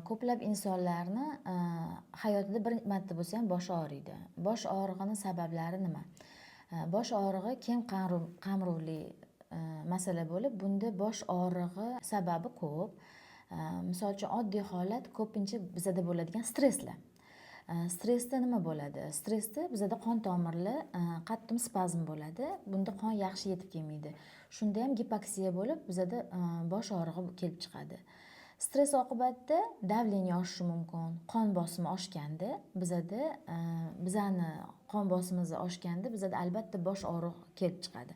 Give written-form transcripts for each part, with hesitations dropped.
Ko'plab insonlarni hayotida bir marta bo'lsa ham boshi og'riydi. Bosh og'rig'ini sabablari nima? Bosh og'rig'i keng qamrovli masala bo'lib, bunda bosh og'rig'i sababi ko'p. Misol uchun, oddiy holat, ko'pincha bizada bo'ladigan stresslar. Stressda nima bo'ladi? Stressda bizada qon tomirlar qattiq spazm bo'ladi. Bunda qon yaxshi yetib kelmaydi. Shunda ham gipoksiya bo'lib, bizada bosh og'rig'i kelib chiqadi. Stress oqibatida давление oshishi mumkin. Qon bosimi oshganda bizada, bizani qon bosimimiz oshganda, bizada albatta bosh og'rig'i kelib chiqadi.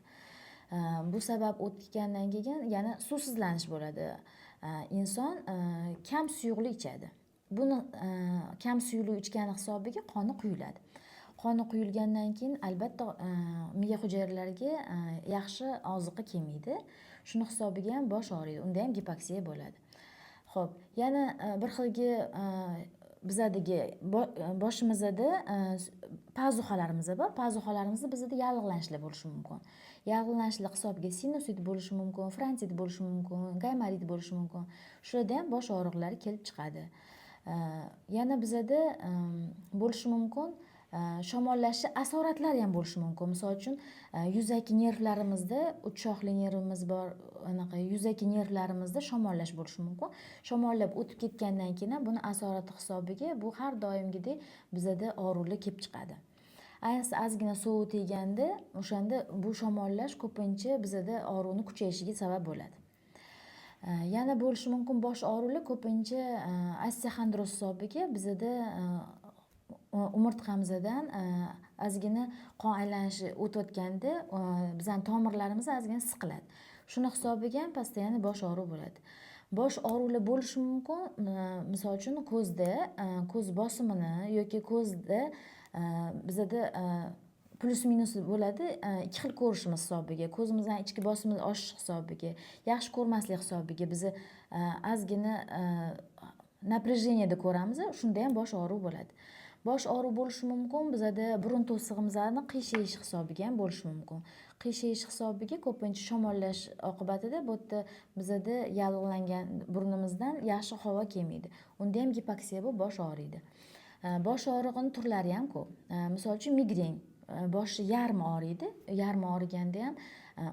Bu sabab o'tgandan keyin yana suvsizlanish bo'ladi. Inson kam suyuqlik ichadi. Buni kam suyuqlik ichgani hisobiga qoni quyiladi. Qoni quyilgandan keyin albatta miya hujayralariga yaxshi oziqa kelmaydi. Shuni hisobiga ham bosh og'riydi. Unda ham gipoksiya bo'ladi. Xo'p, yana bir xilgi bizadagi boshimizda пазуха larimiz bor. Пазуха larimizda bizada yallig'lanishlar bo'lishi mumkin. Yallig'lanishlar hisobiga sinusit bo'lishi mumkin, frontit bo'lishi mumkin, gaymorit bo'lishi mumkin. Shularda ham bosh og'riqlari kelib chiqadi. Yana bizada bo'lishi mumkin shamollashni asoratlari ham bo'lishi mumkin. Misol uchun, yuzaki nervlarimizda, uch shoxli nervimiz bor, anaqa yuzaki nervlarimizda shamollash bo'lishi mumkin. Shamollab o'tib ketgandan keyin ham buni asorati hisobiga bu har doimgidek bizada og'riqlar kelib chiqadi. Ayniqsa, ozgina sovuq teganda, o'shanda bu shamollash ko'pincha bizada og'riqni kuchayishiga sabab bo'ladi. Yana bo'lishi mumkin bosh og'riqlar ko'pincha osteoxondroz hisobiga bizada umurtqamizdan ozgina qon aylanishi o'tayotganda bizani tomirlarimiz ozgina siqiladi. Shuni hisobiga ham постоянно bosh og'riq bo'ladi. Bosh og'riqlar bo'lishi mumkin, misol uchun, ko'zda, ko'z bosimini yoki ko'zda bizada плюс минус bo'ladi, ikki xil ko'rishimiz hisobiga, ko'zimizni ichki bosimi oshishi hisobiga, yaxshi ko'rmaslik hisobiga biza ozgina напряжение da ko'ramiz, shunda ham bosh og'riq bo'ladi. Bosh og'riq bo'lishi mumkin bizada burun to'sig'imizni qiyshayishi hisobiga ham bo'lishi mumkin. Qiyshayish hisobiga ko'pincha shamollash oqibatida bu yerda bizada yallig'langan burnimizdan yaxshi havo kelmaydi. Unda ham gipoksiya bo'lib, bosh og'riydi. Bosh og'rig'ini turlari ham ko'p. Misol uchun, migren, boshi yarmi og'riydi. Yarmi og'riganda ham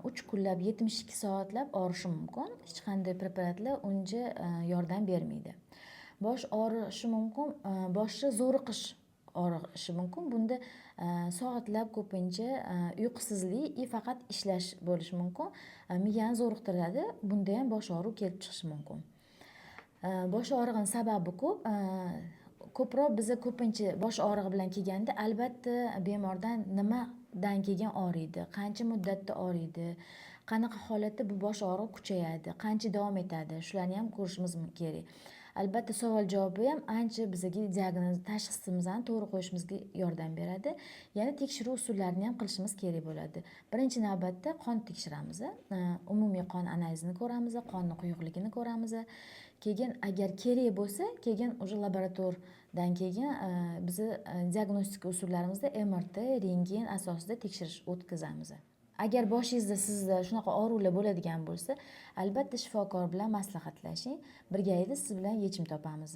3 kunlab, 72 soatlab og'rishi mumkin. Hech qanday preparatlar uncha yordam bermaydi. Bosh og'rishi mumkin, boshi zo'riqish og'rishi mumkin. Bunda soatlab ko'pincha uyqusizlik и faqat ishlash bo'lishi mumkin. Miyani zo'riqtiradi. Bunda ham bosh og'riq kelib chiqishi mumkin. Bosh og'rig'ini sababi ko'p. Ko'proq biza ko'pincha bosh og'rig'i bilan kelganda, albatta bemordan nimadan keyin og'riydi, qancha muddatda og'riydi, qanaqa holatda bu bosh og'riq kuchayadi, qancha davom etadi, shularni ham ko'rishimiz kerak. Albatta, savol javobi ham ancha bizaga diagnoz, tashxisimizni to'g'ri qo'yishimizga yordam beradi. Yana tekshiruv usullarini ham qilishimiz kerak bo'ladi. Birinchi navbatda qon tekshiramiz, umumiy qon analizini ko'ramiz, qonni quyuqligini ko'ramiz. Keyin, agar kerak bo'lsa, keyin уже laboratordan keyin bizni diagnostika usullarimizda MRT, rentgen asosida tekshirish o'tkazamiz. Agar boshingizda sizda shunaqa og'riqlar bo'ladigan bo'lsa, albatta shifokor bilan maslahatlashing. Birgalikda siz bilan yechim topamiz.